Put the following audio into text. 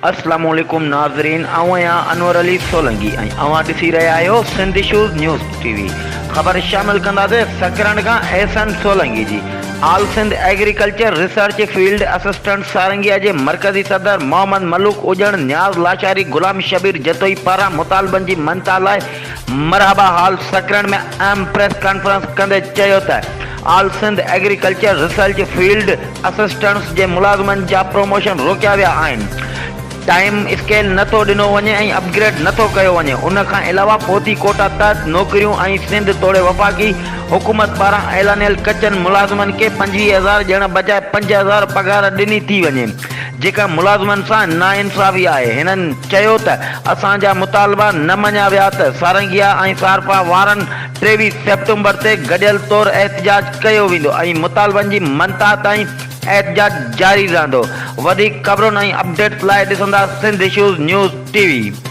اسلام عليڪم ناظرين آئون آهيان انور علي سولنگي ۽ اوهان ڏسي رهيا آهيو Sindh issues news T V خبر شامل ڪنداسين سڪرنڊ کان احسن سولنگي جي all Sindh agriculture research field assistant Sarangia جي مرڪزي صدر محمد ملوڪ اڄڻ نياز لاشاري غلام شبير جتوئي پاران مطالبن جي مڃتا لاء مرحبا هال سڪرنڊ ۾ اهم پريس ڪانفرنس ڪندي چيو ته all Sindh agriculture research field assistants جي ملازمن جا پروموشن روڪيا ويا آهن، ٽائيم اسڪيل نه ٿو ڏنو وڃي ۽ اپ گريڊ نه ٿو ڪيو وڃي، ان کان علاوه فوتي ڪوٽا تحت نوڪريون ۽ سنڌ توڙي وفاقي حڪومت پاران اعلانيل ڪچن ملازمن کي 25 هزار ڏيڻ بجاء 5000 پگهار ڏني ٿي وڃي جيڪا ملازمن سان ناانصافي آهي، هنن چيو ته اسان جا مطالبا نه مڃيا ويا ته سارنگيا ۽ سارپا وارن 23 سيپٽمبر تي گڏيل طور احتجاج ڪيو ويندو ۽ مطالبن جي مڃتا تائين احتجاج جاري رهندو. وڌيڪ خبرن ۽ اپڊيٽس لاء ڏسندا Sindh issues news T V.